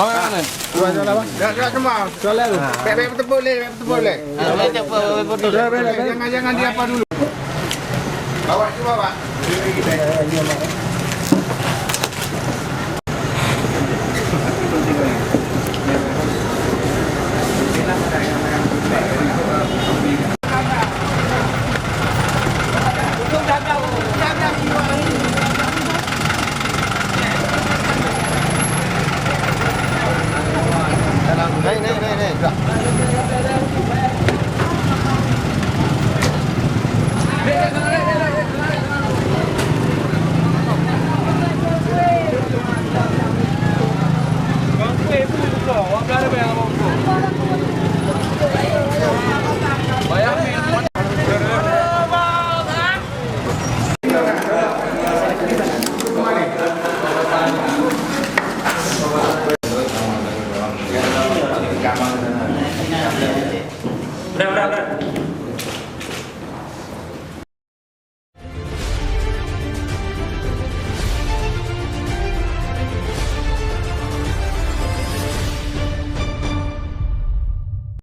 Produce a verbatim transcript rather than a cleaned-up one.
Awak mana? Dua, dua, dua. Dah, dah, semua. Dua, dua. Bek, bek, beuteupeue lé, bek, beuteupeue lé. Ah, bek, beuteupeue, bek, beuteupeue. Bek, bek, bek. Jangan, jangan di apa dulu. Bawa, cuba, Pak.